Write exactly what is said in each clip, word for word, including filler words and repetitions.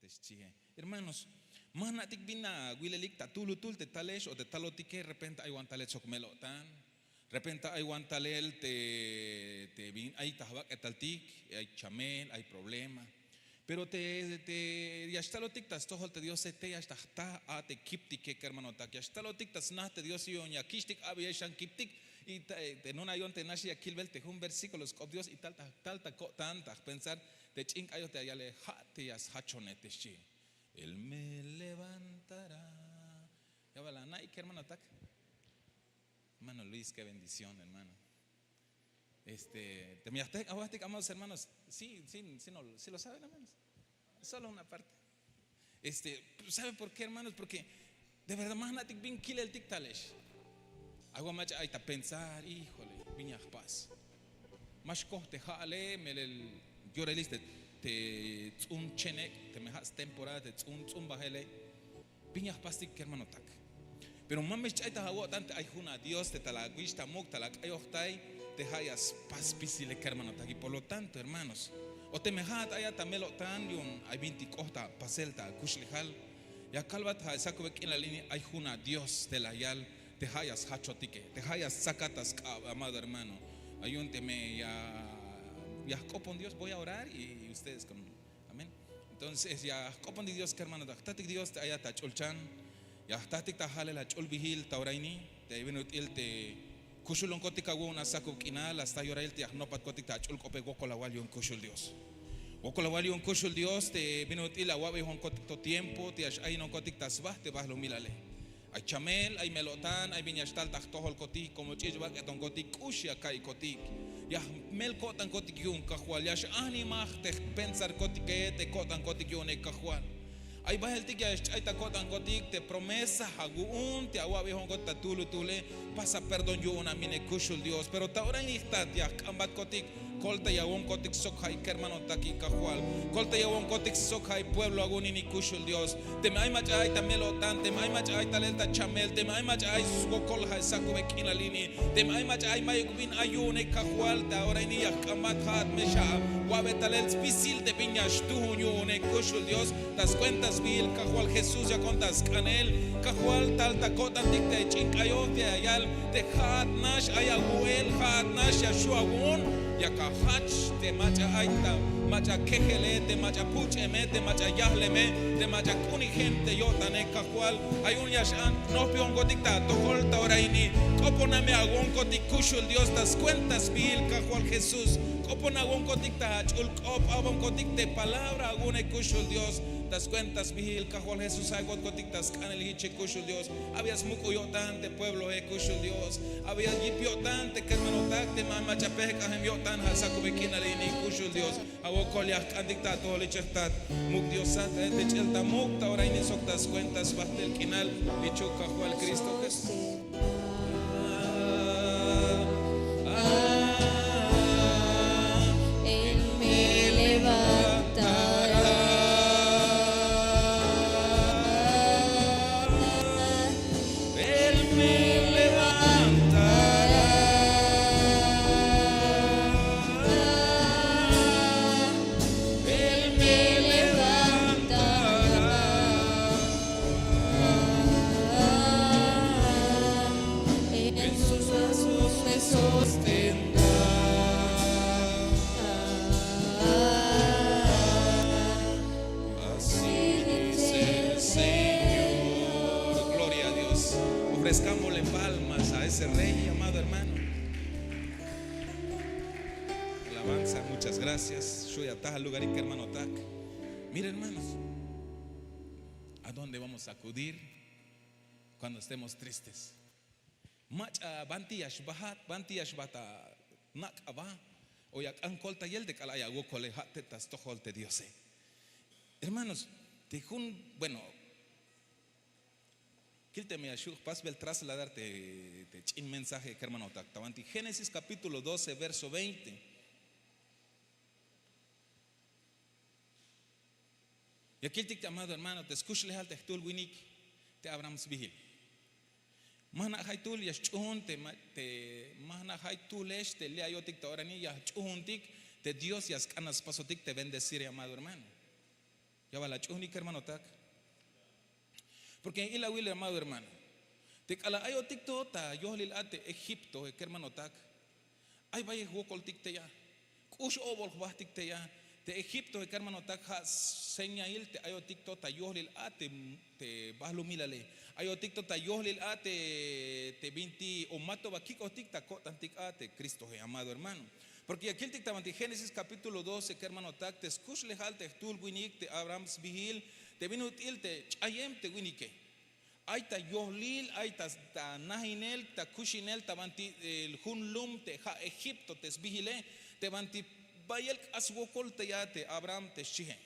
Xchihe. Hermanos, ma jna'tik bin awilelik ta tuhlutuhl te talex o te talotike. Repente ay wan talel sok mel-o'tan. Repente ay wan talel te bin ay ta jbak'etaltik, ay chamel, ay problema. Pero te ya xtalotik ta stojol te Diose, te ya xta jta a te kiptike kermanotak, ya xtalotik ta sna te Diose yu'un ya kixtik abeyel xan kiptik. Y te nunayon te nax ya kilbel te jun versíkulo sk'op Dios y tal ta ko'tan ta jpensar te ch'in k'ayoj te ya yale ja' te ya sjachone te xchi. Él me levantará. Ya bal ana'ik kermanotak. Hermano Luis, qué bendición, hermano. Este, te me yajtej awatik amados hermanos. Sí, sí, sí, no, sí lo saben, hermanos. Solo una parte. Este, ¿sabe por qué, hermanos? Porque de verdad ma jna'tik bin kileltik talex. Ay wan mach'a ay ta pensar, híjole, bin ya jpas. Ma xkoj te ja'ale, melel yorelix te tz'un chenek' te me ja' stemporada te tz'un tz'un bajele. Bin ya jpastik kermanotak. Pero ma me xch'ay ta awo'tan te ay jun a Dios te tal awich ta muk' tal ak'ayojtay, te ja' ya spas spisile kermanotak. Y por lo tanto, hermanos, o teme ja'at ayat ta mel-o'tan yu'un ay bintik k'ot ta pasel ta akuxlejal, ya kalbat ja' sakube k'inal ini ay jun a Dios te la yal te ja' ya sjachotike, te ja' ya stsakat ta sk'ab, amado hermano. Ay yu'un teme ya ya jk'opon Dios, voy a orar y ustedes con Amén. Entonces ya jk'opontik Dios kermanotak, jtatik Dios te ayat ta ch'ulchan, ya jtatik ta jalel ach'ulbijil ta ora ini te bin ut'il te kuxulonkotik awu'un a sakub k'inal, hasta yorail te ya jnopatkotik ta ach'ul k'ope. Wokol awal yu'un kuxul Dios. Wokol awal yu'un kuxul Dios te bin ut'il awa'bejonkotik to tiempo te ya x-ayinonkotik ta sba te balumilale. Ay chamel, ay mel-o'tan, ay bin ya xtal ta jtojolkotik, komo ch'ich' bak'etonkotik, k'ux ya ka'iykotik. Ya jmel ko'tankotik yu'un Kajwal, ya x-animaj te jpensarkotike te ko'tankotik yu'une Kajwal. Ay baheltik ya xch'ay ta ko'tankotik te promesa awu'un te awa'bejonkotik ta tuhlutuhle, pasa perdón yu'un amine kuxul Dios. Pero ta ora ini jtat ya jk'ambatkotik, koltayawonkotik sok ja'i kermanotak i Kajwal. Koltayawonkotik sok ja'i pueblo awu'un ini kuxul Dios. Teme ay mach'a ay ta mel-o'tan, teme ay mach'a ay talel ta chamel, teme ay mach'a ay swokol ja' sakube k'inal ini, teme ay mach'a ay mayuk bin ay yu'une Kajwal, ta ora ini ya jk'ambat ja'at me xawa'be talel spisil te bin ya xtuhun yu'une kuxul Dios. Ta skuenta sbiil Kajwal Jesús yakon ta sk'anel. Kajwal tal ta ko'tantik te ch'in k'ayoj te ya yal te ja'at nax ay awu'el, ja'at nax ya xju' awu'un. Yak ajach te mach'a ay ta mach'a kejele, te mach'a puch'eme, te mach'a yajleme, te mach'a k'unijem te yo'tane Kajwal. Ay yu'un ya x-anojpijonkotik ta atojol ta ora ini. K'oponame awonkotik kuxul Dios ta skuenta sbiil Kajwal Jesús. K'oponawonkotik ta ach'ul k'op, awonkotik te palabra awu'une kuxul Dios. Ta skuenta sbiil Kajwal Jesús awotkotik ta sk'anel jiche kuxul Dios. Abi ya smuk'ul yo'tan te puebloe kuxul Dios. Abi ya yip yo'tan te kermanotak, teme ay mach'a pejk'ajem yo'tan ja' sakube k'inal ini kuxul Dios. Awokol ya jk'antik ta atojol ichej jtat muk' Diosat, te ch'el ta muk' ta ora ini sok ta skuenta sbajtel k'inal. Ichuk Kajwal Cristo Jesús. Él me levantará. Él me levantará. Él me levantará. En sus brazos me sostendrá. Así dice el Señor. Gloria a Dios. Ofrezcámosle palmas a ese rey, amado hermano. Alabanza, muchas gracias. Xu' ya ta alugarik kermanotak. Mira, hermanos, ¿a dónde vamos a acudir cuando estemos tristes? Mach'a banti ya xbajat, banti ya xbajat a nak' aba o ya k'an koltayel te k'alal ay awokole ja' te ta stojol te Diose. Hermanos, te jun, bueno, kil teme ya xu' jpasbel trasladar te ch'in mensaje kermanotak, ta banti Génesis capítulo doce, verso veinte. Ya kiltik te amado hermano te skuxlejal te jtul winik te Abraham sbijil. Ma jna' jaytuhl ya xch'uhun te ma jna' jaytuhlex te li' ayotik ta ora ini, ya jch'uhuntik te Dios ya sk'an a spasotik te bendecir, amado hermano. Ya bal ach'uhnik kermanotak. Porke ya ilawil amado hermano, te k'alal ayotik to ta yohlil a te egipto kermanotak, ay bayel jwokoltik te ya. K'ux obol jbahtik te ya. Te egipto kermanotak ja' señail te ayotik to ta yohlil a te bahlumilale. Ayotik to ta yohlil a te binti o mato ba kik'otik ta ko'tantik a te kristohe amado hermano. Porke ya kiltik ta banti génesis kapítulo doce kermanotak te skuxlejal te jtuhl winik te abraham sbihil, te bin ut'il te ch'ayem te winike. Ay ta yohlil ay ta najinel ta kuxinel ta banti jun lum te ja' egipto te sbihile. Te banti bayel k'ax swokol te ya te abraham te xchihe.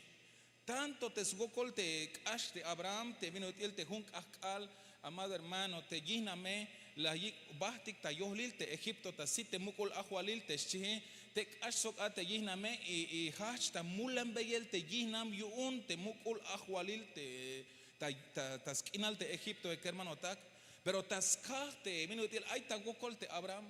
Tanto te swokol te k'ax te abraham te bin ut'il te jun k'ahk'al amado hermano te yihname la yik' bahtik ta yohlil te egipto ta sit te muk'ul ajwalil te xchihe. Te k'ax sok a te yihname y jajch ta mulanbeyel te yihnam yu'un te muk'ul ajwalil te ta sk'inal te egiptoe kermanotak. Pero ta skaj te bin ut'il ay ta wokol te abraham,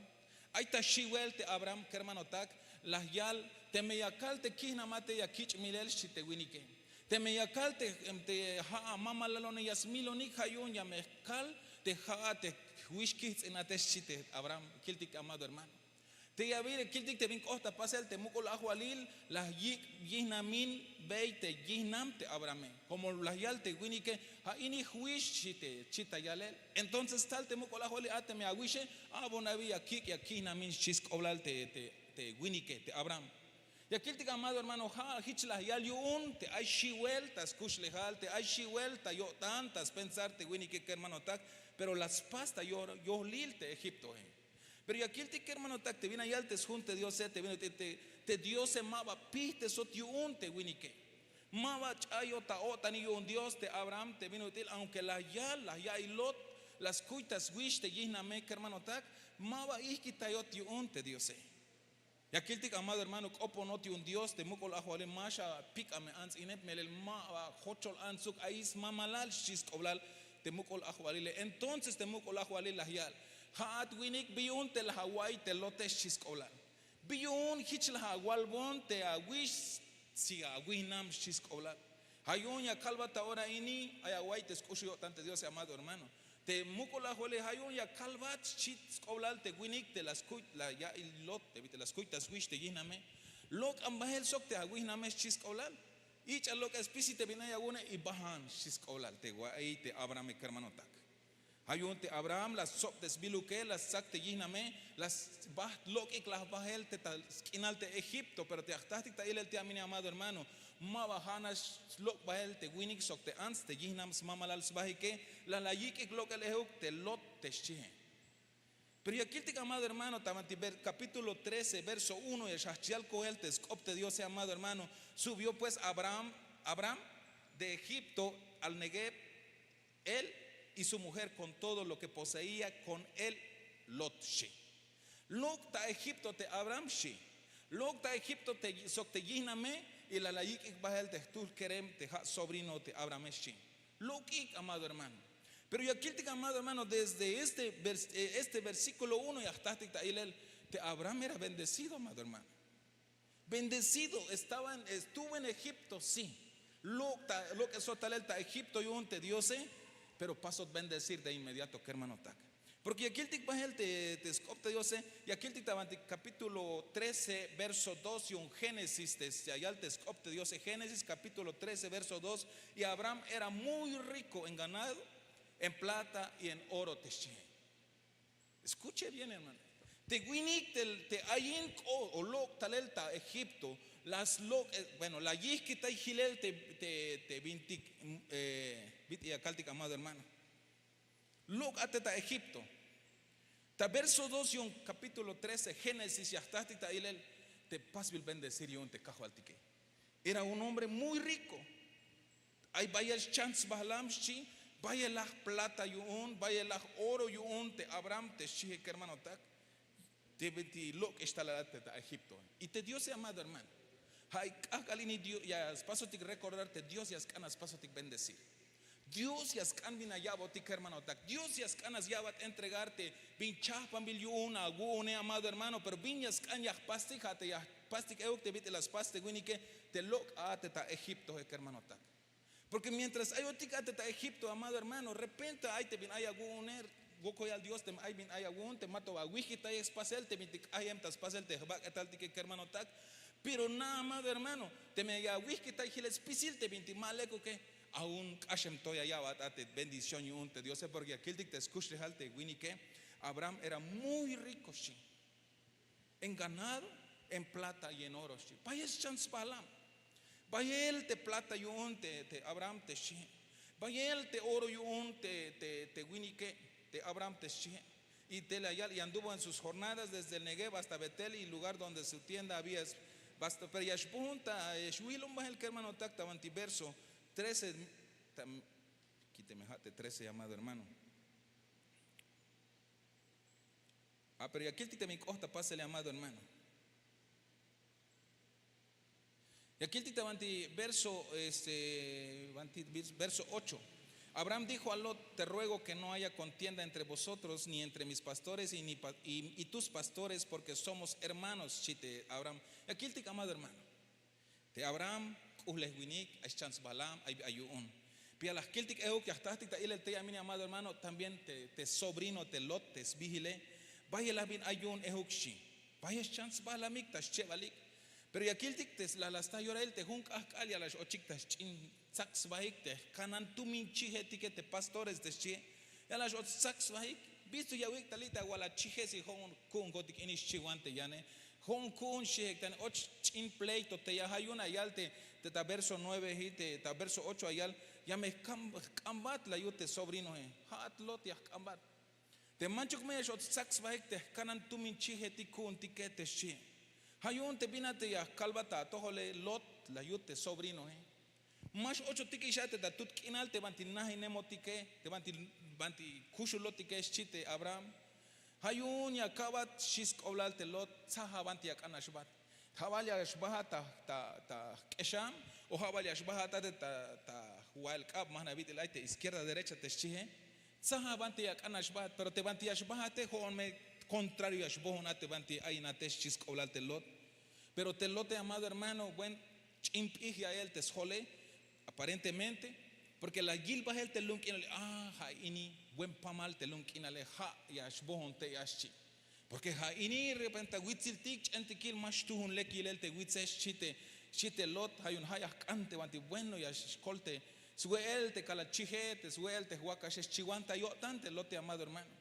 ay ta xiwel te abraham kermanotak. La yal, teme ya kal te kihnamate ya kich' milel xchi te winike. Teme ya kal te ja' amamalalone ya smilonik ja' yu'un ya me kal te ja'a te jwix kihtz'inate xchi te abraham. Kiltik amado hermano, te ya bin kiltik te bin k'oht ta pasel te muk'ul ajwalil la yik' yihnamin bey te yihnam te abrahame. Komo la yal te winike, ja' ini jwix xchi te chi ta yalel. Entonces tal te muk'ul ajwalil a teme awixe, abon abi ya kik' ya kihnamin xchi sk'oblal te winike te abraham. Ya kiltik amado hermano, ja' jich la yal yu'un te ay xiwel ta skuxlejal te ay xiwel ta yo'tan ta spensar te winike kermanotak. Pero la spas ta yohlil te egiptoe. Pero ya kiltik kermanotak te bin la yal te sjun te diose te bin ut'il te diose ma ba pihtesot yu'un te winike. Ma ba ch'ayot ta o'tanik yu'un dios te abraham te bin ut'il aunke la yal la ya'iy lot, la skuy ta swix te yihname kermanotak, ma ba ihkitayot yu'un te diose. Ya kiltik amado hermano, k'oponot yu'un dios te muk'ul ajwalil ma xapik'ame ants ine melel ma ba jochol antsuk ay smamalal xchi sk'oblal te muk'ul ajwalile. Entonces te muk'ul ajwalil la yal, ja'at winik bi yu'un te la awa'iy te lote xchi sk'oblal? Bi yu'un jich la awalbon te awix si awihnam xchi sk'oblal? Ja' yu'un ya kalbat ta ora ini ay awa'iy te sk'uxul yo'tan te diose amado hermano. Te muk'ul ajwalil ja' yu'un ya kalbat xchi sk'oblal te winik te la skuy la ya'iy lot te bit'il la skuy ta swix te yihname. Lok'an bahel sok te awihname xchi sk'oblal. Ich'a lok'el spisil te bin ay awu'une y bahan xchi sk'oblal te wa'iy te abrahame kermanotak. Ja' yu'un te abraham la stsob te sbiluke la stsak te yihname, la sbaht lok'ik la jbahel te ta sk'inal te egipto pero te ya jtahtik ta ilel te amine amado hermano, ma ba ja' nax slok' bahel te winik sok te ants te yihnam smamalal sbahike. La la yik'ik lok'el ehuk te lot te xchihe. Pero ya kiltik amado hermano ta banti kapítulo trece verso uno ya xjajch yal kohel te sk'op te diose amado hermano. Subió pues abraham abraham de egipto al neguev, él y su mujer con todo lo que poseía con él. Lot xchi. Lok' ta egipto te abraham xchi. Lok' ta egipto sok te yihname. Y la la yik'ik bahel te jtuhl kerem te ja' sobrino te abrahame xchi. Lok'ik amado hermano. Pero ya kiltik amado hermano desde este versíkulo uno ya jtahtik ta ilel te abraham era bendecido amado hermano. Bendecido estaba estuvo en egipto si. Lok'esot talel ta egipto yu'un te diose. Pero pasot bendecir de inmediato kermanotak. Porke ya kiltik bahel te sk'op te diose. Ya kiltik ta bantik kapítulo trece verso dos yu'un génesis te ya yal te sk'op te diose génesis kapítulo trece verso dos. Y abraham era muy riko en ganado, en plata y en oro te xchihe. Eskuche bien hermano. Te winik te ayin k'o o lok' talel ta egipto, la slok' bueno la yihkitay hilel te bintik. Bit'il ya kaltik amado hermano. Lok' a te ta egipto. Ta verso dos yu'un kapítulo trece génesis ya jtahtik ta ilel te pasbil bendecir yu'un te kajwaltike. Era un hombre muy riko. Ay bayel xchan sbahlam xchi. Bayelaj plata yu'un bayelaj oro yu'un te abraham te xchihe kermanotak. Te binti lok'ex talel a te ta egipto. Y te diose amado hermano, ja' ay k'ahk'al ini ya spasotik rekordar te dios ya sk'an a spasotik bendecir. Dios ya sk'an bin a ya'botik kermanotak dios ya sk'an a ya'bat entregar te bin chahpanbil yu'un awu'une amado hermano pero bin ya sk'an ya jpastik ja' te ya jpastik euk te bit'il la spas te winike. Te lok' a te ta egiptohe kermanotak. Porke mientras ayotik a te ta egipto amado hermano repente ay te bin ay awu'une. Wokoyal dios teme ay bin ay awu'un te mato awijkitayej spasel te bintik k'ajem ta spasel te jbak'etaltike kermanotak. Pero na amado hermano teme ya awijkitay jilel spisil te bintik ma lekuke, aun k'axem to ya ya'bat a te bendición yu'un te diose porke ya kiltik te skuxlejal te winike. Abraham era muy riko xchi, en ganado, en plata y en oro xchi. Bayel xchan sbahlam. Bayel te plata yu'un te abraham te xchihe. Bayel te oro yu'un te winike te abraham te xchihe. Y te la yal y anduvo en sus jornadas desde el negev hasta betel y lugar donde su tienda había. Pero ya xbohon ta xwilon bahel kermanotak ta banti verso trece. Kiteme ha' te trece amado hermano. Ah pero ya kiltik ta bin k'oht ta pasel amado hermano. Ya kiltik ta banti verso este banti verso ocho. Abraham dijo a lot, te ruego que no haya contienda entre vosotros ni entre mis pastores y tus pastores, porke somos hermanos xchi te abraham. Ya kiltik amado hermano. Te abraham k'uhlej winik ay xchan sbahlam ay yu'un. Pero ya la jkiltik ehuk ya jtahtik ta ilel te ya mini amado hermano también te sobrino te lot te sbihile. Bayel la bin ay yu'un ehuk xchi. Bayel xchan sbahlamik ta schebalik. Pero ya kiltik te la la sta yorail te jun k'ahk'al ya la x'ochik ta xch'in tzak sbahik te jkanan tumin chihetike te pastores te xchihe. Ya la x'och tzak sbahik. Bistu ya awik' ta li' te awal achihe si ho'on ku'unkotik ini xchiwan te yane. Ho'on ku'un xchihek tane och ch'in pleito te ya ha yu'un ayal te ta verso nueve hi te ta verso ocho ayal. Ya me jk'ambat la yut te sobrinohe. Ha'at lot ya jk'ambat. Te manchuk me ya x'och tzak sbahik te jkanan tumin chihetik ku'untike te xchihe. Ha yu'un te bin a te ya jkalbat ta atojole lot la yut te sobrinohe. Ma x'ochotik ix a te ta tut k'inal te banti nahinemotike te banti kuxulotike xchi te abraham. Ha yu'un ya ka'bat xchi sk'oblal te lot. Tzaha banti ak'an axbat. Ha bal ya xbahat ta jk'exam o ha bal ya xbahat a te ta jwa'el k'ab ma jna' bit'il ay te izquierda derecha te xchihe. Tzaha banti ak'an axbat pero te banti ya xbahate ho'on me contrario ya xbohon a te banti ay inate xchi sk'oblal te lot. Pero te lote amado hermano buen ch'in p'ij ya'el te sjole. Aparentemente porke la yil bahel te lum k'inale a ha ini buen pamal te lum k'inale ha' ya xbohon te ya xchi. Porke ha ini repente ta witziltik ch'entikil ma xtuhun lek yilel te witze xchi te lot ha yu'un ha ya jk'an te banti bueno ya xkol te swe'el te kal achije te swe'el te jwakaxe xchiwan ta yo'tan te lote amado hermano.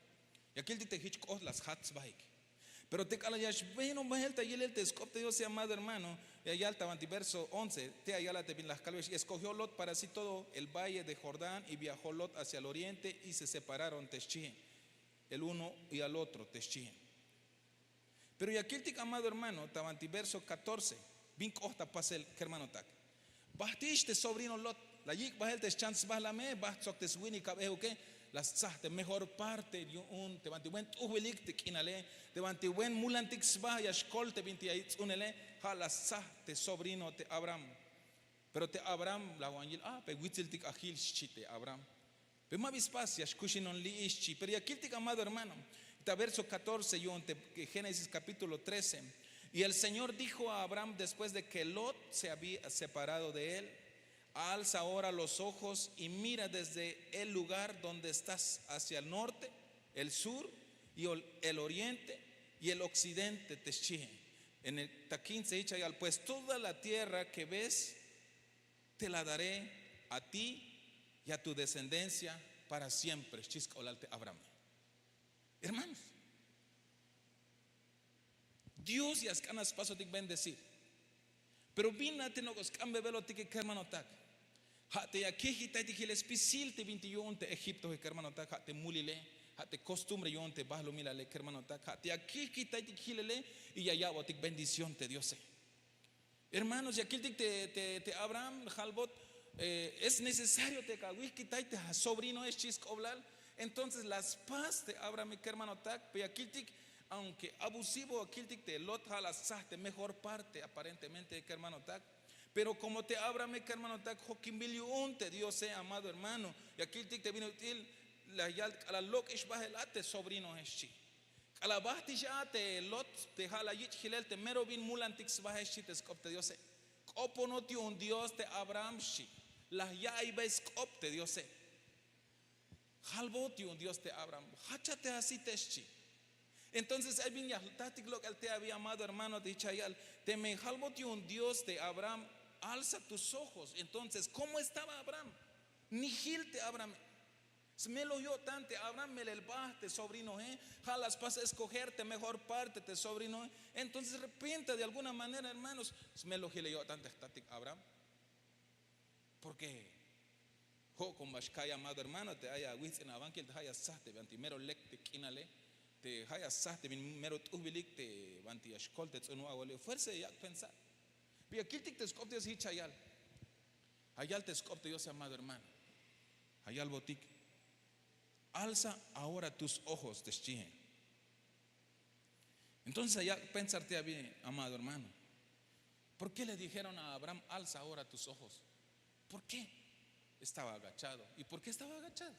Ya kiltik te hich k'oht la sjat sbahik. Pero te k'alal ya xbehnon bahel ta yilel te sk'op te diose amado hermano, ya yal ta banti verso once te ya yal a te bin la jkalbex y escogió lot para sí todo el valle de jordán y viajó lot hacia el oriente y se separaron te xchihe. El uno y al otro te xchihe. Pero ya kiltik amado hermano ta banti verso katorce. Bin k'oht ta pasel kermanotak. Bahtix te sobrino lot. La yik' bahel te xchan sbahlame baht sok te swinik abehuke. La stzaj te mejor parte yu'un te banti buen t'ujbilik te k'inale, te banti buen mulantik sba ya xkol te binti ya yitz'unele. Ha la stzaj te sobrino te abraham. Pero te abraham la wan yil a pe witziltik ajil xchi te abraham. Pe ma bi spas ya xkuxinon li'i xchi pero ya kiltik amado hermano. Ta verso katorce yu'un te génesis kapítulo trece. Y el señor dijo a abraham después de que lot se había separado de él, alza ahora los ojos y mira desde el lugar donde estás hacia el norte, el sur y el oriente y el occidente te xchihe. En el ta quince hich ayal pues toda la tierra que ves te la daré a ti y a tu descendencia para siempre xchi sk'oblal te abrahame. Hermanos, dios ya sk'an a spasotik bendecir. Pero bin a te nok'o sk'ambebelotik kermanotak. Ha te ya kihkitaytik hile spisil te binti yu'un te egiptohe kermanotak ha te mulile, ha te kostumbre yu'un te bahlumilale kermanotak ha te ya kihkitaytik hilele. Y ya ya'botik bendición te diose. Hermanos ya kiltik te abraham halbot. Es necesario te ka awihkitay te asobrinohe xchi sk'oblal. Entonces la spas te abrahame kermanotak pero ya kiltik, aunke abusivo ya kiltik te lot ha la stzaj te mejor parte aparentemente kermanotak. Pero komo te abrahame kermanotak jokimbil yu'un te diose amado hermano. Ya kiltik te bin ut'il la yal k'alal lok'ix bahel a te sobrinohe xchi. K'alal bahtix a te lot te ha la yich' hilel te mero bin mulantik sbahe xchi te sk'op te diose. K'oponot yu'un dios te abraham xchi. La ya'iybey sk'op te diose. Jalbot yu'un dios te abraham, jacha te asi te xchi. Entonces ay bin ya jtajtik lok'el te abi amado hermano te jich ayal, teme jalbot yu'un dios te abraham, alza tus ojos. Entonces kómo estaba abraham? Nijil te abraham. Smelo yo'tan te abraham melel baj te sobrinoe. Ja' la spas eskoger te mejor parte te sobrinoe. Entonces repente de alguna manera hermanos, smelo jile yo'tan te jtatik abraham. Porke jo'kom ba xka'ay amado hermano te ay awihtz'in abankil te ja' ya stzaj te banti mero lek te k'inale, te ja' ya stzaj te bin mero t'ujbilik te banti ya xkol te tz'un wa'wale fuerza ya yak' pensar. Pero ya kiltik te sk'op te dios jich ayal. Ayal te sk'op te diose amado hermano, ayalbotik, alza ahora tus ojos te xchihe. Entonces ya pensar te abi amado hermano, por qué le dijeron a abraham alza ahora tus ojos? Por qué estaba agachado? Y por qué estaba agachado?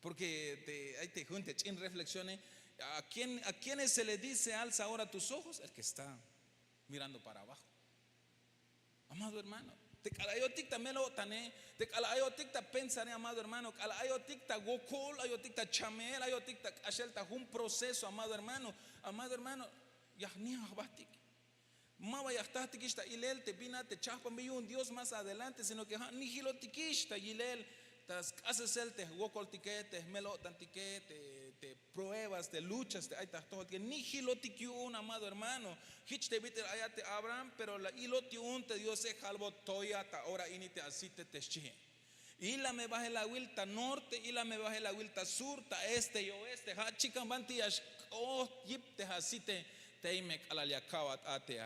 Porke te ay te jun te ch'in reflexione. A quiénes se le dice alza ahora tus ojos? El que está mirando para abajo. Amado hermano, te k'alal ayotik ta mel-o'tane, te k'alal ayotik ta pensare amado hermano, k'alal ayotik ta wokol, ayotik ta chamel, ayotik ta k'axel ta jun proceso amado hermano, amado hermano, ya jnijaj jbahtik. Ma ba ya jtahtikix ta ilel te bin a te chahpanbil yu'un dios más adelante sino ke ha' nijilotikix ta yilel, ta sk'asesel te jwokoltike te jmel-o'tantike, te pruebas te luchas te ay ta jtojoltike nijilotik yu'un amado hermano. Hich te bit'il ayat te abraham pero la ilot yu'un te diose halbot toya ta ora ini te asite te xchihe. Ila me bahel awil ta norte, ila me bahel awil ta sur, ta este y oeste ha chikan banti ya xk'oht yip te asite. Tey me k'alal ya ka'bat a te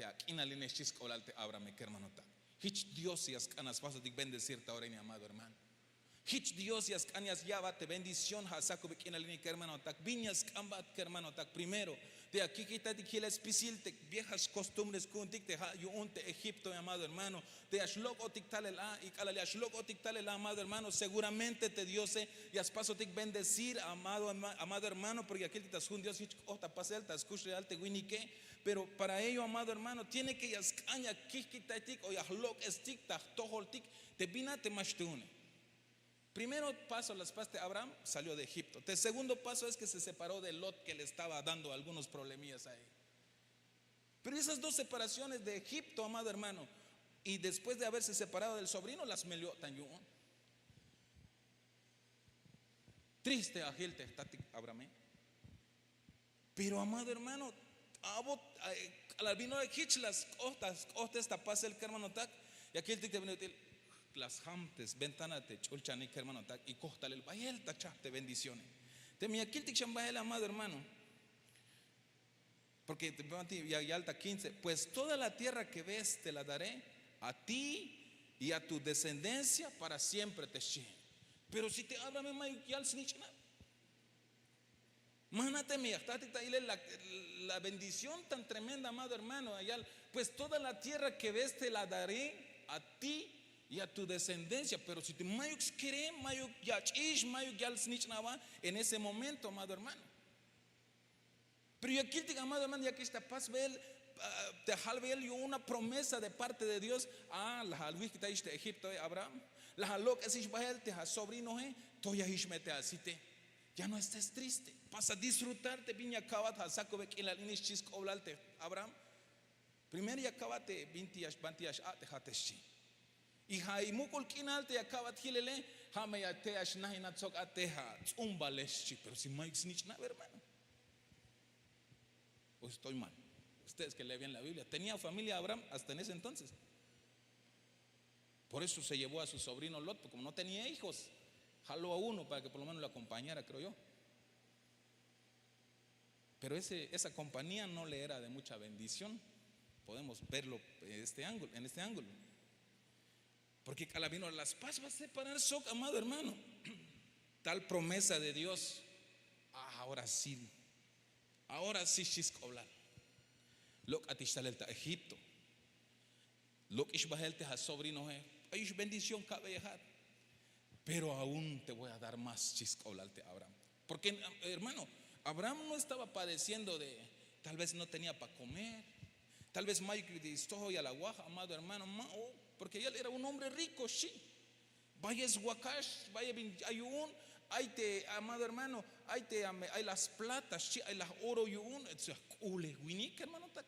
ak'inaline xchi sk'oblal te abrahame kermanotak. Hich dios ya sk'an a spasotik bendecir ta ora ini amado hermano. Hich dios ya sk'an ya sya'bat te bendición ha sakube k'inal ini kermanotak bin ya sk'anbat kermanotak primero. Te ya kikitaytik hilel spisil te viejas kostumbres ku'untik te ha yu'un te egipto amado hermano, te ya xlok'otik talel a y k'alal ya xlok'otik talel a amado hermano seguramente te diose ya spasotik bendecir amado hermano porke ya kiltik ta sjun dios hich k'oht ta pasel ta skuxlejal te winike. Pero para ello amado hermano tiene ke ya sk'an ya kihkitaytik o ya jlok'estik ta jtojoltik te bin a te ma xtuune. Primero paso la spas te abraham, salió de egipto te segundo paso es ke se separó de lot ke le estaba dando algunos problemillas a él. Pero esas dos separaciones de egipto amado hermano, y después de haberse separado del sobrino la smel yo'tan yu'un. Triste ahil te jtatik abrahame. Pero amado hermano, abot k'alal bin ora hich la sk'oht ta sk'ohtes ta pasel kermanotak. Ya kiltik te bin ut'il la sjam te sventana te ch'ulchanik kermanotak y koj talel bayel ta chahp te bendiciones. Teme ya kiltik xan bahel amado hermano, porke ya yal ta kince pues toda la tierra ke ves te la daré a ti y a tu descendencia para siempre te xchihe. Pero si te abrahame mayuk yal snich'nab. Mana teme ya jtahtik ta ilel la bendición tan tremenda amado hermano ya yal, pues toda la tierra ke ves te la daré a ti y a tu descendencia pero si te mayuk skere mayuk yach'ix mayuk yal snich'naba. En ese momento amado hermano. Pero ya kiltik amado hermano ya k'ix ta pasbel te halbel yu'un una promesa de parte de dios. A la alwihkitayix te egiptoe abraham, la alok'esix bahel te asobrinoe, toyahix me te asite. Ya no estés triste, pasa disfrutar te bin ya ka'bat asakube k'inal ini xchi sk'oblal te abraham. Primer ya ka'bat te binti ya xb'an te ya x'aq' te ja' te xchi. Y ja' ay muk'ul k'inal te ya ka'bat jilele, ja' me ya te ya xnajinat sok a te ja' tz'umbale xchi pero si mayuk snich'nab hermano. O estoy mal? Ustedes ke lee bien la biblia tenia familia abraham hasta en ese entonces. Por eso se llevó a su sobrino lot porke no tenia hijos, jaló a uno para ke por lo menos lo akompañara kreo yo. Pero esa kompania no le era de mucha bendición. Podemos verlo en este ángulo. Porke k'alal bin ora la spas va a separar sok amado hermano, tal promesa de dios. Ahora si ahora si xchi sk'oblal, lok'atix talel ta egipto, lok'ix bahel te asobrinoe, ayux bendición ka'beyejat. Pero aún te voy a dar más xchi sk'oblal te abraham. Porke hermano, abraham no estaba padeciendo de tal vez no tenia pa komer, tal vez mayuk stojol ya la waj amado hermano ma'uk. Porque él era un hombre rico, xchi. Bayel swakax, bayel bin ay yu'un, ay te, amado hermano, ay te, ay las platas, xchi, ay las oro yu'un, k'ulej winik, hermanotak.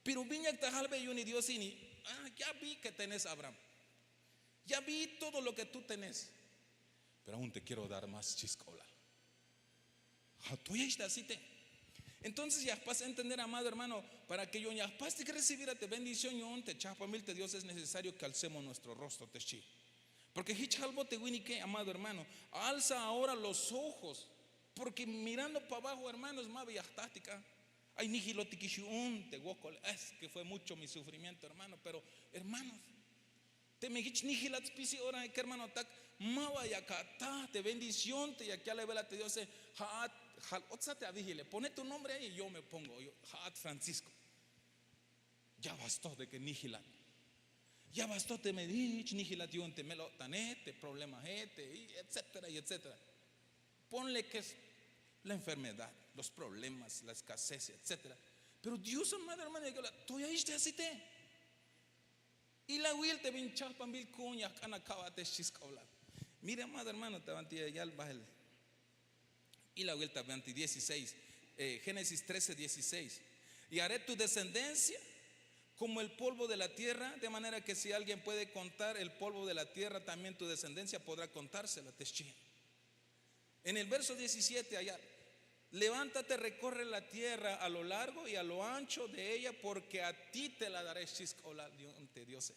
Pero bin yak ta jalbe yu'un Dios ini, ah, ya vi que tenés, Abraham. Ya vi todo lo que tú tenés. Pero aún te quiero dar más, xchi sk'oblal. Ja' to ya xtasite. Entonces ya jpas entender, amado hermano, para que yu'un ya jpastik recibir a te bendición yu'un te chajpamil te Dios, es necesario que alcemos nuestro rostro, te xchi. Porque jich jalbot te winike, amado hermano, alza ahora los ojos, porque mirando para abajo, hermanos, ma ba ya jtajtik a. Ay nijilotikix yu'un te wokol, es que fue mucho mi sufrimiento, hermano, pero, hermanos, teme jich nijilat spisil ora, kermanotak, ma ba yak ataj te bendición te yak yalbel a te Diose. Ja'at, jal-otsa te awijile, pone tu nombre ahí, yo me pongo, yo, ja'at Francisco. Ya bastó de que nijilat. Ya bastó teme jich nijilat yu'un te mel-o'tane, te problemae, te, y etcétera, y etcétera. Ponle que es la enfermedad, los problemas, la escasez, etcétera. Pero Dios, amado hermano, yak yal a, to ya jich te asite. Ilawil te bin chajpanbil ku'un ya jk'an aka'bat, te xchi sk'oblal. Mire, amado hermano, te banti ya yal bahel. Ilawil te banti dieciséis, eh, Génesis trece, dieciséis. Y haré tu descendencia como el polvo de la tierra, de manera que si alguien puede contar el polvo de la tierra, también tu descendencia podrá contársela, te xchi. En el verso diecisiete allá, levántate, recorre la tierra a lo largo y a lo ancho de ella, porque a ti te la daré, xchi sk'oblal yu'un te Diose.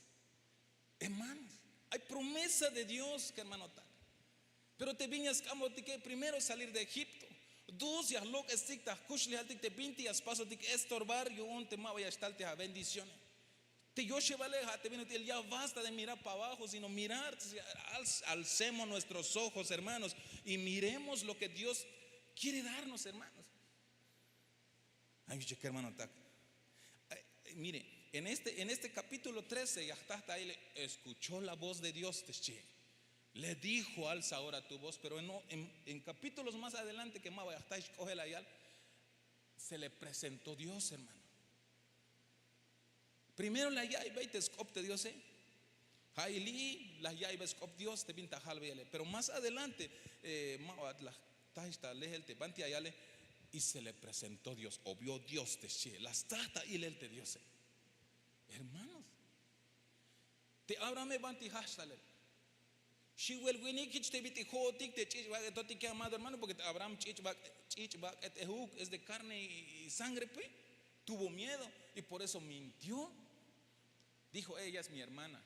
Hermanos, hay promesa de Dios, kermanotak. Pero te bin ya sk'ambotike, primero salir de Egipto. Dos, ya jlok'estik ta jkuxlejaltik te bintik ya spasotik estorbar yu'un te ma ba ya xtal te abendiciones. Te yoxebale ja' te bin ut'il ya basta de mirar para abajo, sino mirar, al-, alcemos nuestros ojos, hermanos, y miremos lo que Dios quiere darnos, hermanos. Ay, mire, en este, en este capítulo trece ya jta ta ahí, le escuchó la voz de Dios, te xchi. Le dijo: "Alza ahora tu voz", pero en, en, en capítulos más adelante que ma ba ya jta xk'ojelal, se le presentó Dios, hermano. Primero la ya'iybe te sk'op te Diose. Ja' ili la ya'iybe sk'op Dios te bin ta jalbeyele. Pero más adelante, eh, ma ba la jta ta lejel te banti ya yale, y se le presentó Dios, o vio Dios te xchi. La sta ta ilel te Diose. Hermanos, te Abrahame banti jajch talel. Xiwel winik jich te bit'il jo'otik te ch'ich' bak'etotike, amado hermano, porque te Abraham ch'ich' bak', ch'ich' bak'etejuk, es de carne y, y sangre, pues. Tuvo miedo y por eso mintió. Dijo: "Ella es mi hermana".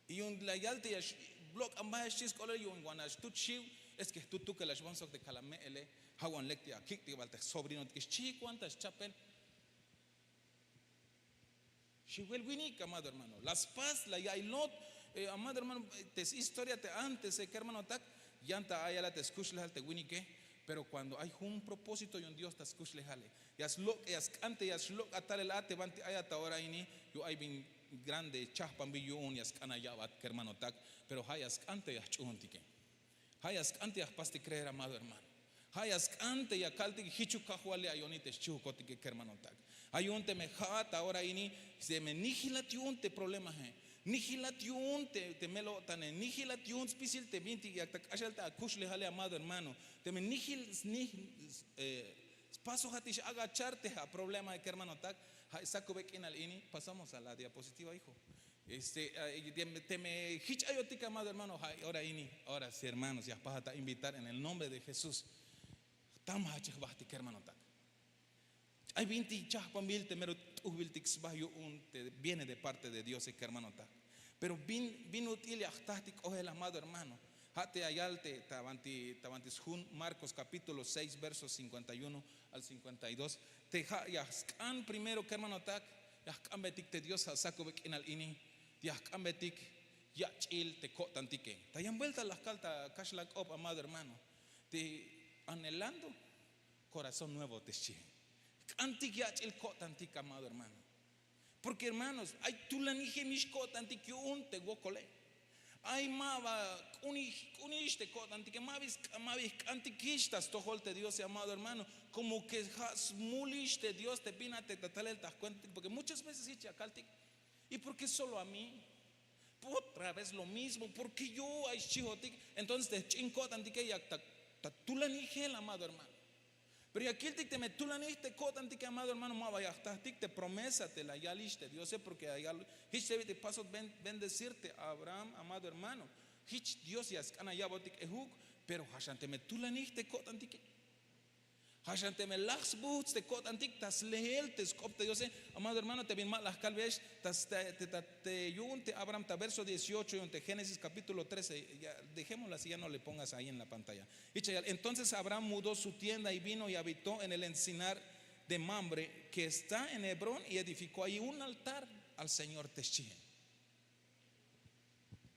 Y yu'un la yal te ya xlok'an bael, xchi sk'oblal, yu'un wan ya xtut xiw, es que jtutukel ya xban sok te kala me'ele, ja' wan lek te akik'tik bal te jsobrinotik, xchi wan ta xchapel. Xiwel winik, amado hermano. La spas, la ya'iy Lot, eh, amado hermano, eh, te historia te antes, eh, kermanotak, yan ta ayala te skuxlejal te winike, pero cuando ay jun propósito yu'un Dios ta skuxlejale, ya slok', ya sk'an te ya xlok' a talel a te banti ayat ta ora ini, yu'un ay bin grande chajpanbil yu'un ya sk'an ya ya'bat, kermanotak, pero ja' ya sk'an te ya jch'uuntike. Ja' ya sk'an te ya jpastik creer, amado hermano. Ja' ya sk'an te ya kaltik jichuk Kajwal li' ayon ini te xchi'ukotike, kermanotak. Ja' yu'un teme ja'at ta ora ini, teme nijilat yu'un te problemae, nijilat yu'un te, te mel-o'tane, nijilat yu'un spisil te bintik yak ta k'axel ta akuxlejale, amado hermano. Teme nijil, nij, eh, spasojatix agachar te aproblemae, kermanotak. Ja' sakube k'inal ini, pasamos a la diapositiva, hijo. Este, ah, y teme, teme jich ayotik, amado hermano, ja' ora ini, ora sí, hermanos, ya jpajat a invitar en el nombre de Jesús. Jtamajachej jbajtik, kermanotak. Ay bintik chajpanbil te mero t'ujbiltik sba yu'un te viene de parte de Dios, kermanotak. Pero bin, bin ut'il ya jtajtik k'ojel, amado hermano. Ja' te ya yal te ta banti, ta banti sjun Marcos capítulo seis, verso cincuenta y uno al cincuenta y dos. Te ja' ya sk'an primero, kermanotak, ya jk'ambetik te Dios ja' sakube k'inal ini. Ya jk'ambetik yach'il te ko'tantike. Ta yan vuelta la jkal ta kaxlan k'op, amado hermano, te anhelando corazón nuevo, te xchi. Jk'antik yach'il ko'tantik, amado hermano. Porque, hermanos, ay tulanijemix ko'tantik yu'un te wokole. Ay ma ba k'unix k'unix te ko'tantike, ma bi jk'antikix ta stojol te diose, amado hermano. Komo ke ja' smulix te dios te bin a te ta talel ta jkuentatik, porke muchas veces jich ya kaltik. Y porke solo a mí? Otra vez lo mismo, porke yo ay xchihotik. Entonces te jch'in ko'tantike yak ta tulanijel, amado hermano. Pero ya kiltik teme tulanij te ko'tantike, amado hermano, ma ba ya jtajtik te promesa te la yalix te diose, porke ya yal jich te bit'il pasot bendecir te abraham, amado hermano. Jich dios ya sk'an ya ya'botik ejuk. Pero ja' xan teme tulanij te ko'tantike, ja' xan teme laj sbuhts' te ko'tantik ta sleel te sk'op te diose, amado hermano, te bin ma la jkalbeyex. Te yu'un te abraham ta verso dieciocho yu'un te génesis kapítulo trece. Dejémoslo así, ya no le pongas ahí en la pantalla. Jich ya yal: entonces abraham mudó su tienda y vino y habitó en el encinar de mamre, que está en hebrón, y edificó ahí un altar al señor, te xchihe.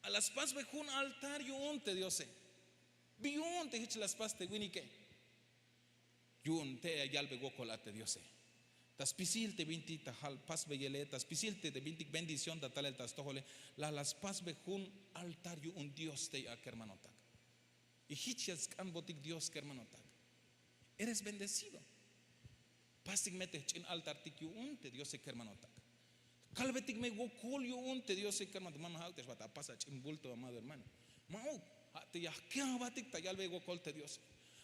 A la spasbe jun altar yu'un te diose. Bi yu'un te jich la spas te winike? Yu'un te ya yalbe wokol a te diose. Ta spisil te bintik ta jal pasbeyele, ta spisil te bintik bendición ta talel ta stojole, la la spasbe jun altar yu'un dios te ya kermanotak. Y jich ya sk'anbotik dios kermanotak. Eres bendecido. Pastik me te jch'in altartik yu'un te diose kermanotak. Kalbetik me wokol yu'un te diose kermanotak. Mame, ja'uk te xbat apas ach'in bulto, amado hermano. Ma'uk. Ja' te ya jkejbatik ta yalbe wokol te diose.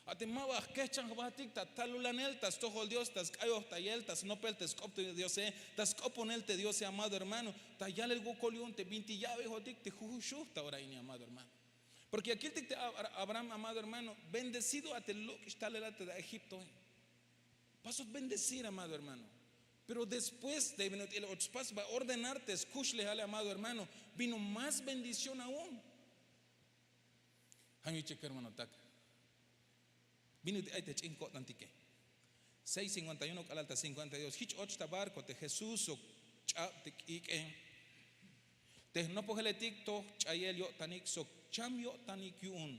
Ja' te ma ba jkejchan jbatik ta talulanel ta stojol dios, ta sk'ayojtayel, ta snopel te sk'op te diose, ta sk'oponel te diose, amado hermano. Ta yalel wokol yu'un te bintik ya'bejotik te jujun xuj ta ora ini, amado hermano. Porke ya kiltik te abraham, amado hermano, bendecido a te lok' xtalel a te egiptoe. Pasot bendecir, amado hermano. Pero después te bin ut'il och spas ba ordenar te skuxlejale, amado hermano, vino más bendición aún. Janiche kermanotak, bin ut'il ay te ch'in ko'tantike. Seis cincuenta y uno k'alal ta cincuenta y dos. Jich och ta barko te jesús sok ch'ab te ik'e. Te jnopojeletik toj ch'ayel yo'tanik sok cham yo'tanik yu'un.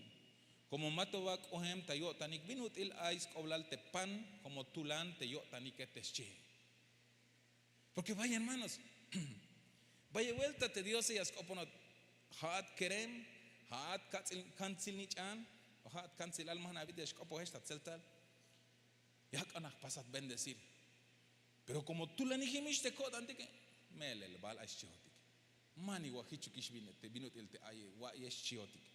Komo mato ba k'ohem ta yo'tanik, bin ut'il ay sk'oblal te pan komo tulan te yo'tanike, te xchihe. Porke vaya hermanos, vaya buelta te diose ya sk'oponot. Ja'at kerem, ja'at kantsil nich'an, o ja'at kantsilal, ma jna' abit ya xk'opojex ta tseltal. Ya jk'an ya jpasat bendecir. Pero komo tulanijimix te ko'tantike, melel bal ay xchihotik. Maniwa jichukix bin ut'il te ay wa'yex xchihotik.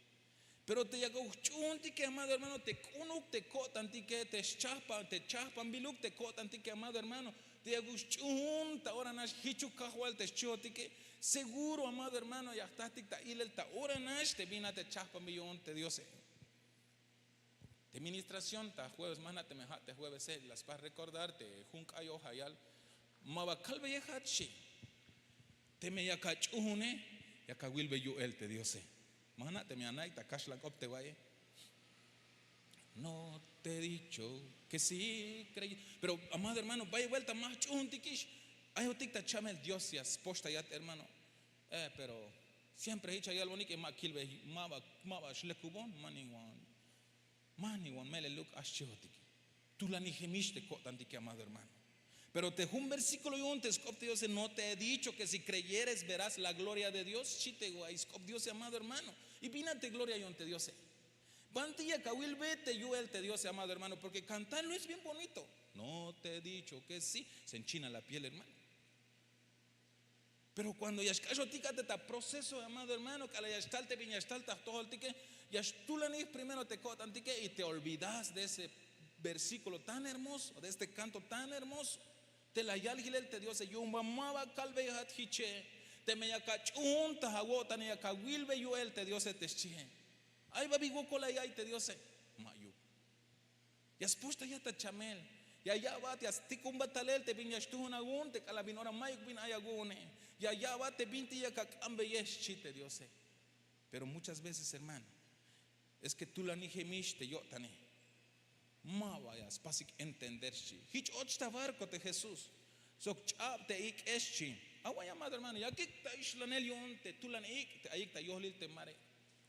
Pero te yakuk jch'uhuntike, amado hermano, te k'unuk te ko'tantike, te xchajpan te chajpanbiluk te ko'tantike, amado hermano, te yakuk xch'uhun ta ora nax jichuk kajwal te xchihotike. Seguro, amado hermano, ya jtajtik ta ilel ta ora nax te bin a te chajpanbil yu'un te diose. Te ministración ta jueves, ma jna' teme ja' te juevese la spas rekordar te jun k'ayoj ya yal: ma ba kalbeyejat, xchi. Teme yak ach'uhune, yak awilbe yu'el te diose. Ma jna' teme ya naik ta kaxlan k'op te wa'iye. No te he dicho que sí creí. Pero amado hermano, bay buelta ma jch'uhuntikix. Ayotik ta chamel dios ya spoxtayat, hermano. Pero siempre jich ya yalbonik, ma kilbe, ma ba xlekubon. Maniwan, maniwan, meleluk a xchihotik. Tulanijemix te ko'tantike, amado hermano. Pero te jun versíkulo yu'un te sk'op te diose: no te he dicho que si creyeres verás la gloria de dios? Xchi te wa'iy sk'op diose, amado hermano. Y bin a te gloria yu'un te diose. Banti yak awilbe te yu'el te diose, amado hermano, porke kantar no es bien bonito. No te he dicho que sí. Se enchina la piel, hermano. Pero kuando ya xk'axotik a te ta proceso, amado hermano, k'alal ya xtal te bin ya xtal ta jtojoltike, ya xtulanij primero te ko'tantike y te olvidas de ese versíkulo tan hermoso, de este kanto tan hermoso. Te la yal jilel te diose: yu'un ba ma ba kalbeyejat jiche. Teme yak ach'uhun ta awo'tane, yak awilbe yu'el te diose, te xchihe. Ay ba bi wokol ay ay te diose. Ma'yuk. Ya spoxtayat ta chamel. Ya ya'bat, ya stikunbat talel te bin ya xtuhun awu'un te k'alal bin ora mayuk bin ay awu'une. Ya ya'bat te bintik yak ak'anbeyex, xchi te diose. Pero muchas veces, hermano, es ke tulanijemix te yo'tane. Ma ba ya spasik entender, xchi. Jich och ta barko te jesús sok ch'ab te ik'e, xchi. Away, amado hermano, yakik ta ixlanel yu'un te tulan ik' te ayik ta yojlil te mare.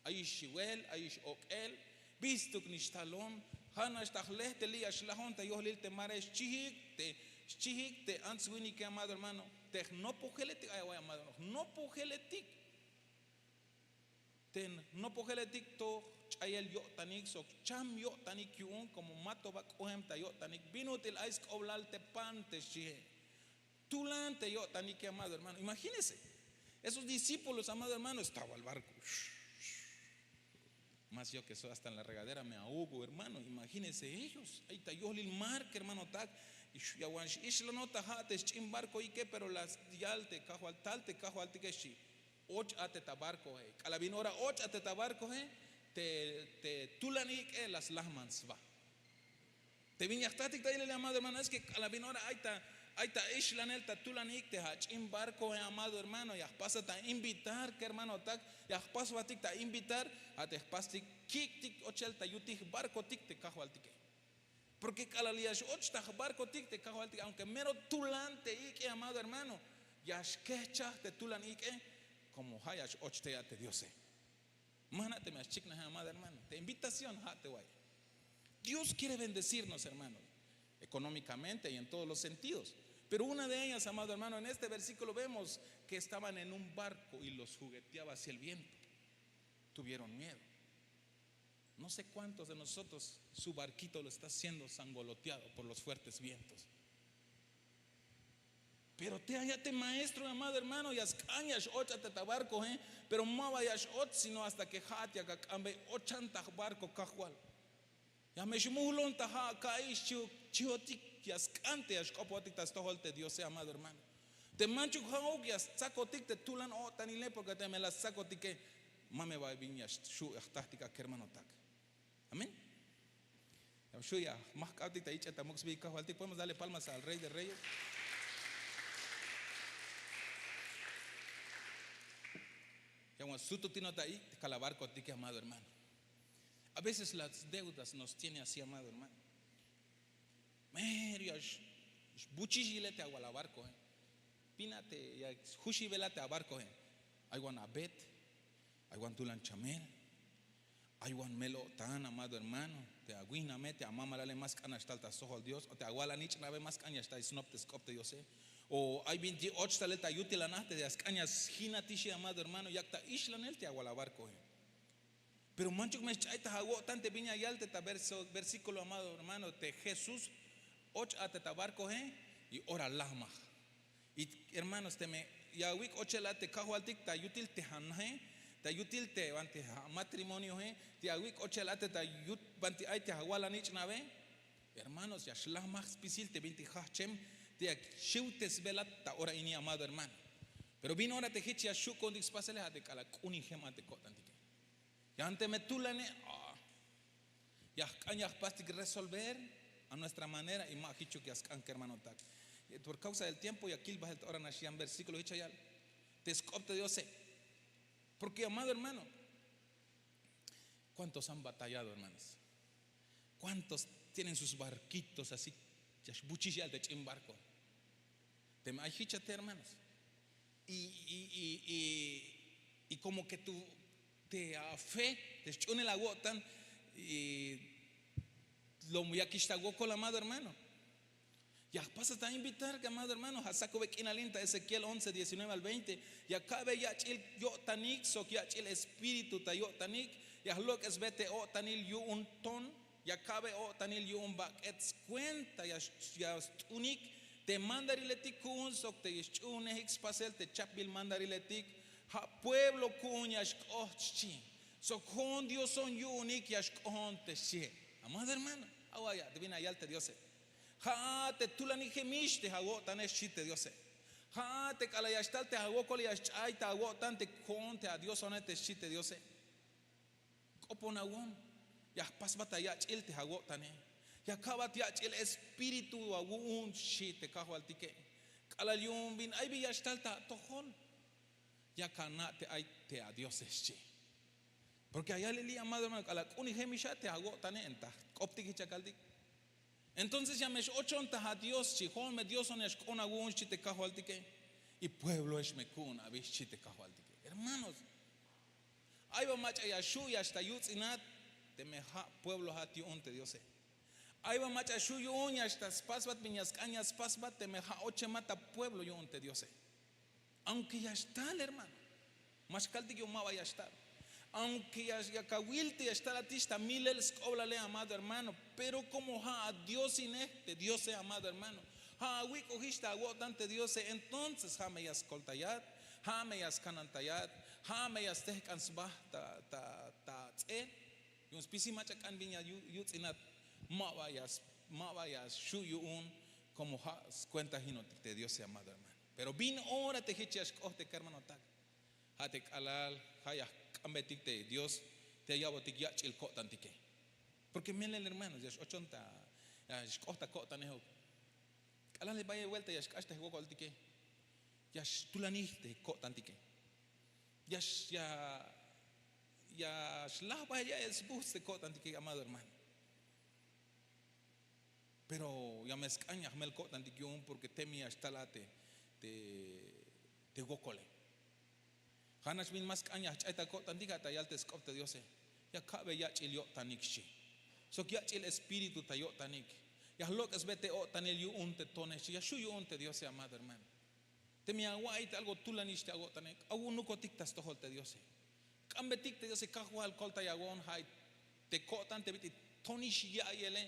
Ayix xiwel, ayix ok'el, bistuk nix talon. Ja' nax ta jlej te li' ya xlajon ta yojlil te mare. Xchijik te ants-winike, amado hermano, te jnopojeletik. Ay, away, amado hermano, jnopojeletik. Te nopojeletik to ch'ayel yo'tanik sok cham yo'tanik yu'un, komo ma to ba k'ohem ta yo'tanik. Bin ut'il ay sk'oblal te pan te xchihe. Tulan te yo'tanike, amado hermano. Imagínese, esos discípulos, amado hermano, estaba el barco. Más yo que soy hasta en la regadera me ahogo, hermano. Imagínese ellos ay ta yolil mar, hermano, tak. Y ya wan x'ixlanot ta ha' te xch'in barco ike, pero la yal te kajwal, tal te kajwaltike xchi: och a te ta barcohe. K'alal bin ora och a te ta barcohe, te tulan ik'e la slajman sba. Te bin ya jtatik ta ilel, amado hermano, es que k'alal bin ora ay ta, ay ta ixlanel ta tulan ik' te ach'in barcohe, amado hermano, ya jpasat ta invitar, hermanotak, ya jpasbatik ta invitar. A te jpastik kik'tik ochel ta yutij barcotik te kajwaltike. Porque k'alal ya x'och ta jbarcotik te kajwaltik, aunque mero tulan te ik'e, amado hermano, ya xkejchaj te tulan ik'e, como ha' ya x'och tey a te Diose. Ma jna' teme ya xchiknaje, amado hermano, te invitación ha' te wa'iy. Dios quiere bendecirnos, hermano, económicamente y en todos los sentidos. Pero una de ellas, amado hermano, en este versículo vemos que estaban en un barco y los jugueteaba así el viento. Tuvieron miedo. No sé cuántos de nosotros su barquito lo está siendo sangoloteado por los fuertes vientos. Pero te ay a te maestro, amado hermano, ya sk'an ya x'och a te ta barcohe, pero ma ba ya x'och, sino hasta que ha'at yak ak'anbey ochan ta jbarco, kajwal. Ya me xmujlon ta ha' ka'iy, xchihotik, ya sk'an te ya xk'opojotik ta stojol te Diose, amado hermano. Te manchuk ha'uk ya stsakotik te tulan o'tanile, porque teme la stsakotike, ma me ba bin ya xu' ya jtajtik a kermanotak. Amén. Ya xu' ya jmajk'abtik ta yich'e ta muk' sbiil kajwaltik. Podemos darle palmas al Rey de Reyes. Ya wan sututino ta i' te kalabarkotike, amado hermano. A veces las deudas nos tiene así, amado hermano. Mero ya xbuchix yilel te awal abarcoe. Pina te ya sjuxibela te abarcoe. Ay wan abet, ay wan tulan chamel, ay wan mel-o'tan, amado hermano. Te awihname, te amamalale ma sk'an ya xtal ta sjojol Dios, o te awal anich'nabe ma sk'an ya xtal snop te sk'op te Diose. O ay binti och talel ta yutilan a te ya sk'an ya sjinatixi, amado hermano, yak ta ixlanel te awal abarcoe. Pero manchuk me xch'ay ta awo'tan te bin ya yal te ta verso, versículo, amado hermano, te Jesús och a te ta barcoe y ora lajmaj. Y hermanos, teme ya awik' ochel a te kajwaltik ta yutil te anaje, ta yutil te banti amatrimonioe, te ya awik' ochel a te ta yut banti ay te awal anich'nabe, hermanos, ya xlajmaj spisil te bintik jajchem te ya xiwtesbelat ta ora ini, amado hermano. Pero bin ora te jich ya xju' ku'untik spasele, ja' te k'alal k'unijem a te ko'tantike. Yan teme tulane, ah, ya jk'an ya jpastik resolver a nuestra manera y ma jichuk ya sk'an kermanotak. Por causa del tiempo ya kil bajel ta ora nax yan versículo jich ya yal te sk'op te Diose. Porque, amado hermano, ¿cuántos han batallado, hermanos? ¿Cuántos tienen sus barquitos así? Ya xbuchix ya'el te ch'in barco. Teme ay jich a te, hermanos. Y, y, y, y, y como que tu, te afe, te sch'uunel awo'tan, y lo yakix ta wokol, amado hermano. Ya jpasat a invitar, amado hermano, ja' sakube k'inal in ta Ezequiel once, diecinueve al veinte. Ya ka'be yach'il yo'tanik sok yach'il espíritu ta yo'tanik. Ya jlok'esbe te o'tanil yu'un ton. Ya ka'be o'tanil yu'un bak'et skuenta ya, ya st'unik te mandariletik ku'un sok te xch'uunejik spasel te chapbil mandariletik. Ja' pueblo ku'un ya xk'ot xchi. Sok jo'on dioson yu'unik ya xk'ojon te xchie. Amado hermano, awa ya te bin ya yal te Diose. Ja'a te tulanijemix te awo'tane, xchi te Diose. Ja'a te k'alal ya xtal te awokol ya xch'ay ta awo'tan te jo'on te adiosone, te xchi te Diose. K'opon awu'un, ya jpasbat ta yach'il te awo'tane. Ya ka'bat yach'il espíritu awu'un, xchi te kajwaltike. K'alal yu'un bin ay bi ya xtal ta atojol, yak ana' te ay te adiose, xchi. Porque ya yal li', amado hermano, k'alal k'unijemix a te awo'tane, en ta jk'optik jich ya kaltik. Entonces ya me x-ochon ta adios, xchi, jo'on me dioson ya xk'oon awu'un, xchi te kajwaltike. Y puebloex me ku'un abi, xchi te kajwaltike. Hermanos, ay ba mach'a ya xju' ya xtal yuts'inat, teme ja' puebloat yu'un te Diose. Ay ba mach'a xju' yu'un ya xtal spasbat bin ya sk'an ya spasbat, teme ja' ochemat ta pueblo yu'un te Diose. Aunque ya xtal, hermano, ma xkaltik yu'un ma ba ya xtal. Aunke ya kawil te ya xtalatix ta milel sk'oblale, amado hermano, pero komo ha' a diosinej te diose, amado hermano, ha' awik'ojix ta awo'tan te diose, entonces ha' me ya skoltayat, ha' me ya skanantayat, ha' me ya stejk'an sba ta atz'el. Yu'un spisil mach'a k'an bin ya yuts'inat, ma ba ya xu' yu'un, komo ha' skuentajinotik te diose, amado hermano. Pero bin ora te hich ya xk'oht te kermanotak, ha' te k'alal ha' ya jk'ambetik te dios te ya ya'botik yach'il ko'tantike. Porke melel hermanos ya x'ochon ta, ya xk'oht ta ko'tanejuk. K'alal bayel buelta ya xk'ax ta jwokoltike, ya xtulanij te ko'tantike, ya xlaj bahel ya'el sbuhts te ko'tantike, amado hermano. Pero ya me sk'an ya jmel ko'tantik yu'un porke teme ya xtal a te wokole. Ha nax bin ma sk'an ya jch'ay ta ko'tantik, ha' ta yal te sk'op te diose, ya ka'be yach'il yo'tanik xchi. Sok yach'il espíritu ta yo'tanik, ya jlok'esbe te o'tanil yu'un te tone xchi, ya xhu' yu'un te diose, amado hermano. Teme ya awa'iy te algo tulanix te awo'tane, awu'unukotik ta stojol te diose. K'ambetik te diose, kajwal koltayawon, ha'i te ko'tan te bit'il tonix ya'iyele,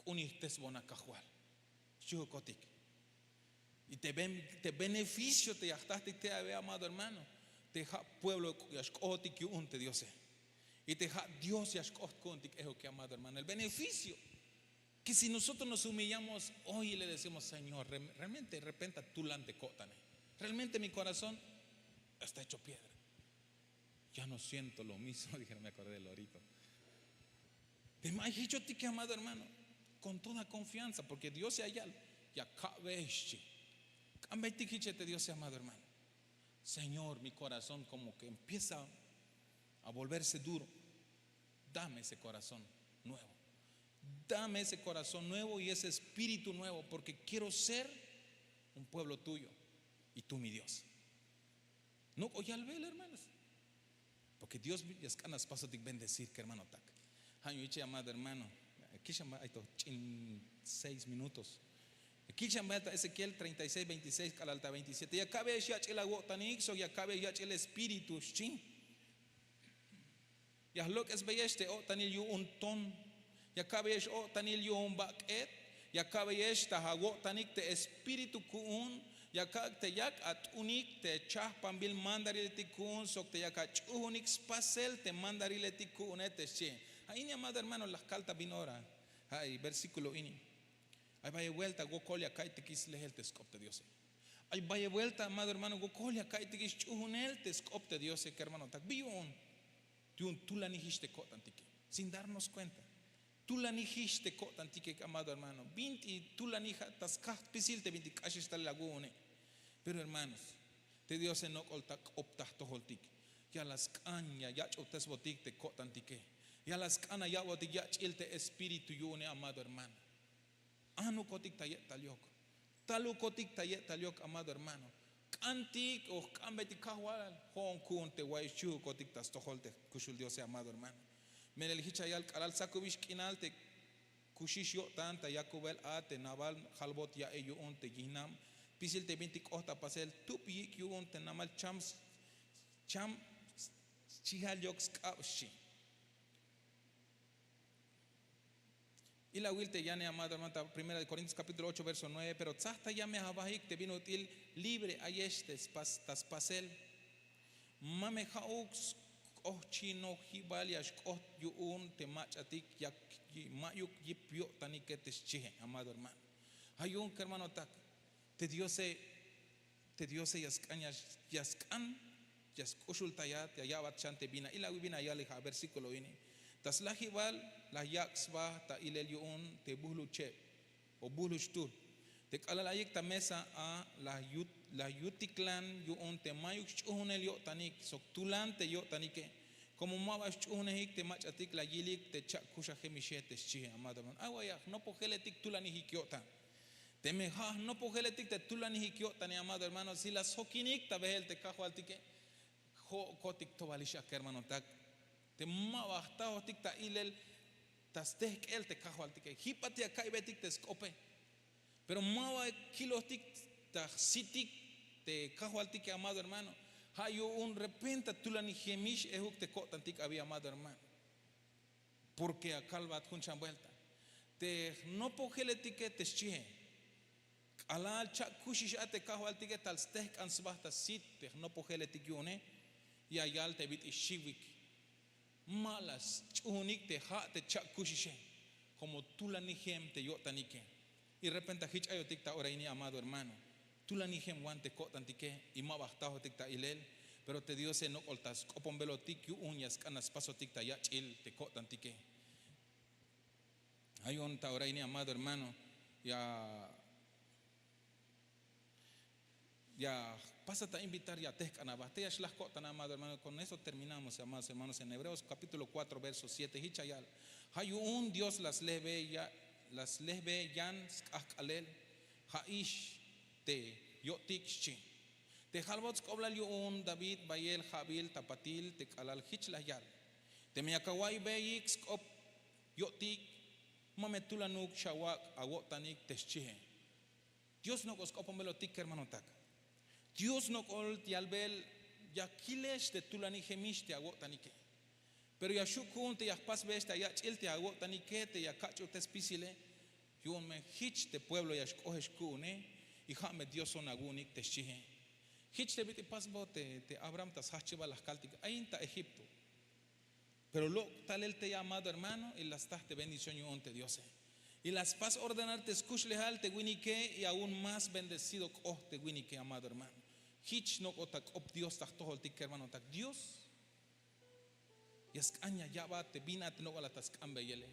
k'unijtesbon a kajwal. Xchihukotik. Y te beneficio te ya jtajtik te awe, amado hermano, te ha' pueblo ya xk'ohotik yu'un te diose, y te ha' dios ya xk'oht ku'untik ejuke, amado hermano, el beneficio. Que si nosotros nos humillamos hoy y le decimos, señor, realmente de repente tulan te ko'tane, realmente mi corazón está hecho piedra, ya no siento lo mismo. Dijeron, me acordé del lorito. Te ma hichotike, amado hermano, con toda confianza, porke dios ya yal, ya ka'be xchi. K'ambeytik hiche te diose, amado hermano. Señor, mi corazón como que empieza a volverse duro. Dame ese corazón nuevo. Dame ese corazón nuevo y ese espíritu nuevo, porke quiero ser un pueblo tuyo y tu mi dios. Nok'o yalbel, hermanos. Porke dios ya sk'an a spasotik bendecir kermanotak. Ha' yu'un hiche, amado hermano. Kixan ba ay to ch'in seis minutos. Kixan ba ta ezequiel treinta y seis veintiseis k'alal ta veintisiete, ya ka'beyex yach'il awo'tanik sok ya ka'beyex yach'il espíritu xchi. Ya jlok'esbeyex te o'tanil yu'un ton, ya ka'beyex o'tanil yu'un bak'et, ya ka'beyex ta awo'tanik te espíritu ku'un, ya kak' te yak at'unik te chahpanbil mandariletik ku'un sok te yak ach'uhunik spasel te mandariletik ku'une te xchi. Ha' ini, amado hermano, la jkal ta bin ora. Ha'i versíkulo ini. Ay bayel buelta wokol ya ka'iytikix slehel te sk'op te diose. Ay bayel buelta, amado hermano, wokol ya ka'iytikix sch'uhunel te sk'op te diose kermanotak. Bi yu'un? Yu'un tulanijix te ko'tantike sin darnos kuenta. Tulanijix te ko'tantike, amado hermano. Binti' tulanij a ta skaj spisil te bintik k'axex talel awu'une. Pero hermanos, te diose nok'ol ta k'op ta jtojoltik. Ya la sk'an ya yach'obtesbotik te ko'tantike. Ya la sk'an ya ya'botik yach'il te espíritu yu'une, amado hermano. Anukotik ta ye'tal yok. Talukotik ta ye'tal yok, amado hermano. K'antik o jk'ambeytik kajwal, jo'on ku'un te wa'iy xchihukotik ta stojol te kuxul diose, amado hermano. Melel hich ya yal k'alal sakubix k'inal te kuxix yo'tan ta yakubel a te nabal jalbot ya'iy yu'un te yijnam spisil te bintik k'oht ta pasel tub yik' yu'un te namal cham schihal yok sk'ab xchi. Ilawil te yane, amado hermano, ta primera de corintios kapítulo ocho verso nueve, pero tzaj ta ya me awajik te bin ut'il libre ayex ta spasel. Ma me ha'uk sk'ohchinojibal ya xk'oht yu'un te mach'atik yak, ma'yuk yip yo'tanike te xchihe, amado hermano. Ha yu'un kermanotak, te diose te diose ya sk'an ya sk'uxultayat ya ya'bat xan te bin a ilawil bin a yalij a versíkulo ini. Ta slajibal la yak' sba ta ilel yu'un te buhlucheb o buhluxtuhl, te k'alal ayik ta mesa a la yutiklan yu'un te mayuk sch'uhunel yo'tanik sok tulan te yo'tanike. Komo ma ba sch'uhunejik te mach'atik la yilik te cha'kuxajemixe te xchihe, amado hermano. Ay way a jnopojeletik tulanijik yo'tan. Teme ha jnopojeletik te tulanijik yo'tane, amado hermano, si la sjokinik ta behel te kajwaltike, jo'kotik tobalix a kermanotak. Te ma ba jtajotik ta ilel ta stehk'el te kajwaltike, jibat ya ka'iybetik te sk'ope. Pero ma ba kilojtik ta jsitik te kajwaltike, amado hermano. Ja' yu'un repenta tulanijemix ejuk te ko'tantik abi, amado hermano. Porke ya kalbat jun chan buelta te jnopojeletike te xchie, k'alal cha'kuxix a te kajwaltike tal stejk'an sba ta sit te jnopojeletik yu'une. Ya yal te bit'il xiwik, ma la sch'uunik te ja' te cha'kuxixe, komo tulanijem te yo'tanike. Y repenta jich ayotik ta ora ini, amado hermano, tulanijem wan te ko'tantike y ma ba jtajotik ta ilel. Pero te diose nok'ol ta sk'oponbelotik yu'un ya sk'an la spasotik ta yach'il te ko'tantike. Ayon ta ora ini, amado hermano, ya ya jpasat a invitar ya tejk'an aba te ya xlaj ko'tan, amado hermano. Con eso terminamos, amados hermanos, en Hebreos capítulo cuatro verso siete. Jich ya yal: ja' yu'un Dios la slejbe, la slejbe yan sk'ajk'alel, ja'ix te yo'tik, xchi. Te jalbot sk'oblal yu'un David bayel ja'bil ta patil te k'alal jich la yal: teme yak awa'iybeyik sk'op yo'tik, ma me tulanuk xawak' awo'tanik, te xchie. Dios nok'ol sk'oponbelotik, kermanotak. Dios nok'ol yalbel: ya kilex te tulanijemix te awo'tanike. Pero ya xju' ku'un te ya jpasbeyex ta yach'il te awo'tanike, te ya kach'ute spisile, yu'un me jich te pueblo ya xk'ojex ku'une, y ja' me Dioson awu'unik, te xchie. Jich te bit'il pasbot te Abraham ta sjajchibal la jkaltik ayin ta Egipto. Pero lok' talel tey, amado hermano, y la staj te bendición yu'un te Diose. Y la spas ordenar te skuxlejal te winike, y aún más bendecido k'ot te winike, amado hermano. Jich nok'ot ta k'op Dios ta jtojoltik, kermanotak. Dios ya sk'an ya ya'bat te bin a te nok'ol a ta sk'anbeyele.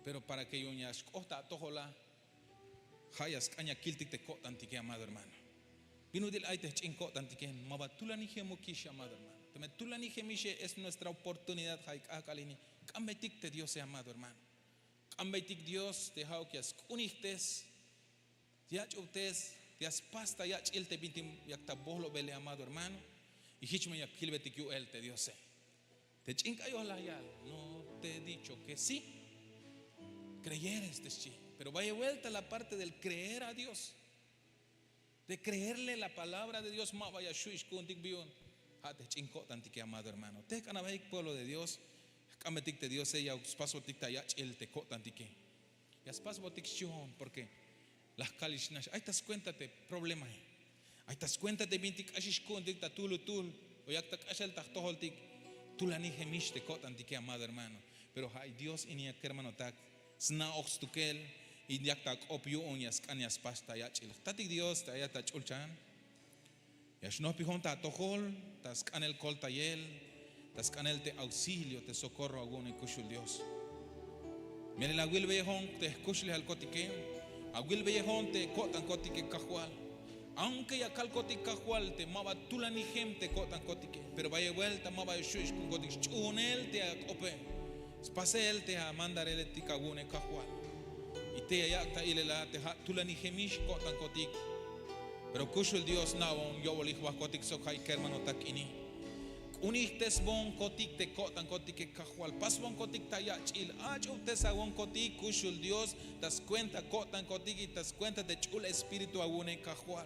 Pero para que yu'un ya xk'ot ta atojol a, ja' ya sk'an ya kiltik te ko'tantike, amado hermano. Bin ut'il ay te jch'in ko'tantike? Ma ba tulanijemukix, amado hermano. Teme tulanijemixe, es nuestra oportunidad. Ja' ay k'ajk'al ini, k'anbeytik te Diose, amado hermano. K'anbeytik Dios te ja'uk ya sk'unijtes, ya ach'ubtes, ya spas ta yach'il te bintik yak ta bojlobele, amado hermano. Y jich me ya kilbetik yu'el te Diose. Te ch'in k'ayoj la yal: no te he dicho que sí creyeres, te xchi. Pero vaya vuelta la parte del creer a Dios, de creerle la palabra de Dios, ma ba ya xju'ix ku'untik. Bi yu'un ja' te jch'in ko'tantike, amado hermano. Tejk'an abeyik, pueblo de Dios. Jk'anbetik te Diose ya spasotik ta yach'il te ko'tantike. Ya spasbotik xchion, porque la jkalix nax ay ta skuenta te problemae, ay ta skuenta te bintik k'axix ku'untik ta tulutul o yak ta k'axel ta jtojoltik. Tulanijemix te ko'tantike, amado hermano. Pero ja' ay Dios ini, kermanotak, sna'oj stukel, y yak ta k'op yu'un ya sk'an ya spas ta yach'il. Jtatik Dios te ayat ta ch'ulchan, ya xnojpijon ta atojol, ta sk'anel koltayel, ta sk'anel te auxilio, te socorro awu'une, kuxul Dios. Melel awilbeyejon te jkuxlejalkotike, awilbeyejon te ko'tankotike, Kajwal. Aunque ya kalkotik, Kajwal, te ma ba tulanijem te ko'tankotike, pero bayel vuelta ma ba xju'ix ku'unkotik, xch'uunel te ak'ope, spasel te amandareletik awu'une, Kajwal. Y tey ya yak' ta ilel a te ja' tulanijemix ko'tankotik. Pero kuxul Dios, na'bon yo'bol jbajkotik sok ja' ay kermanotak ini. K'unijtesbonkotik te ko'tankotike, Kajwal. Pasbonkotik ta yach'il, ach'ubtesawonkotik, kuxul Dios, ta skuenta ko'tankotik y ta skuenta te ch'ul espíritu awu'une, Kajwal.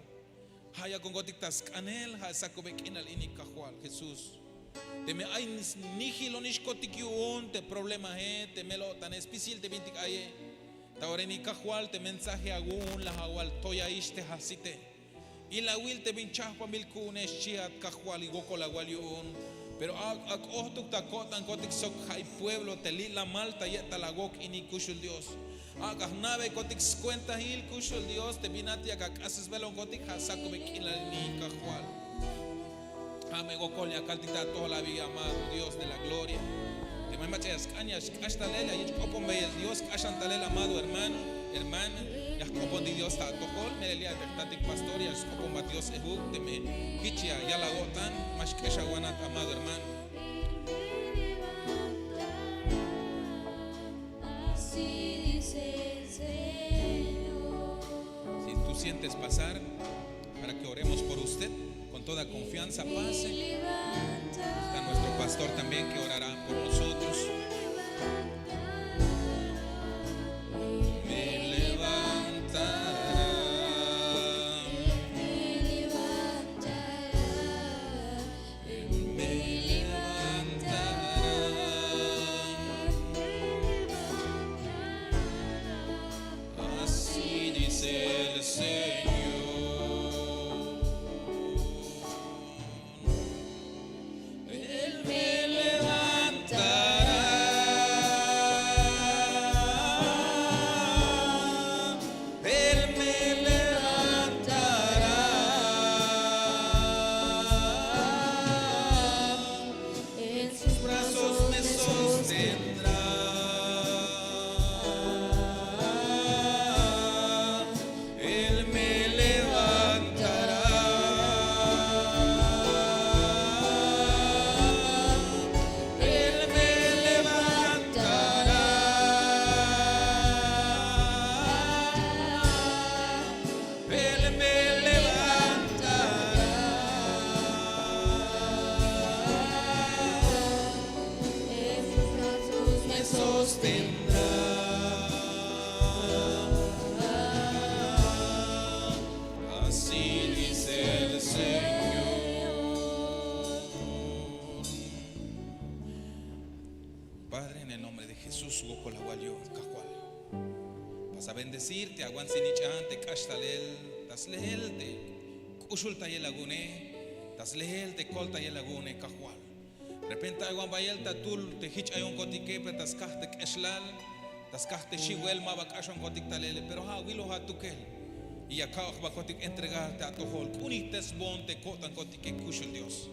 Ja' yakonkotik ta sk'anel, ja' sakube k'inal ini, Kajwal Jesús. Teme ay snijilonixkotik yu'un te problemae, te mel-o'tane, spisil te bintik aye, ta ora ini, Kajwal, te mensaje awu'un la awal: toyaix te jasite. Ilawil te bin chajpanbil ku'une, xchiat, Kajwal, y wokol awal yu'un. Pero ak'a ak'ojtuk ta ko'tankotik sok ja' ay pueblo te li' lamal ta ye'tal awok ini, kuxul Dios. Ak'a jna'beykotik skuentahil, kuxul Dios, te bin a te yak ak'asesbelonkotik, ja' sakube k'inal ini, Kajwal. Ja' me wokol ya kaltik ta atojol abi, amado Dios de la gloria. Teme mach'a ya sk'an ya xk'ax talel, ya yich' k'oponbeyel Dios, k'axan talel, amado hermano, hermana. Ya jk'opontik Dios ta atojol. Melel ya te jtatik pastor ya sk'oponbat Dios ejuk, teme jich ya yal awo'tan, ma xk'exawanat, amado hermano. Así dice el Señor. Si tú sientes pasar, para que oremos por usted, con toda confianza, pase. Está nuestro pastor también que orará por nosotros. Me levantará. Me levantará. El Señor. Él me levantará, Él me levantará, en sus brazos me sostendrá. Él me levantará. Él me levantará. Él me levantará. En sus brazos me sostendrá. Así dice el Señor. Padre, en el nombre de Jesús, wokol awal yu'un Kajwal. Pas a bendecir te awan snich'an te k'ax talel, ta sleel te k'uxultayel awu'une, ta sleel te koltayel awu'une Kajwal. Repente ay wan bayel ta tul te jich ayonkotike, pero ta skaj te k'exlal, ta skaj te xiwel ma ba k'axonkotik talele, pero ja' awiloj atukel. Y ya ka'oj jbakotik entregar te atojol. K'unijtesbon te ko'tankotike kuxul Dios.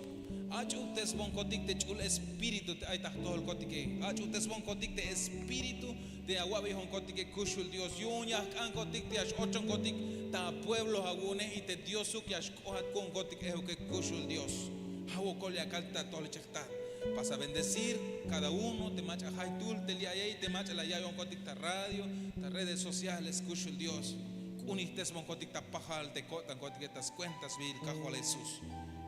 Ach'u'tesbonkotik te ch'ul espíritu te ay ta jtojolkotike. Ach'u'tesbonkotik te espíritu te awa'beyonkotike kuxul Dios. Yu'un ya jk'ankotik te ya x-ochonkotik ta apueblo awu'une y te Diosuk ya xk'oat ku'unkotik ejuke kuxul Dios. Ja' wokol ya kal ta atojol chejtat. Pas a bendecir cada uno te mach'a jaytul te li' ayey, te mach'a la ya'iyonkotik ta radio, ta redes sociales kuxul Dios. K'unijtesbonkotik ta pajal te ko'tankotike ta skuenta sbiil Kajwal Jesús.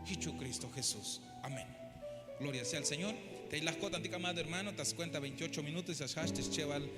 Jesucristo Jesús. Amén. Gloria sea al Señor. Tey laj ko'tantik amado hermano ta skuenta veintiocho minutos ya xjajch te schebal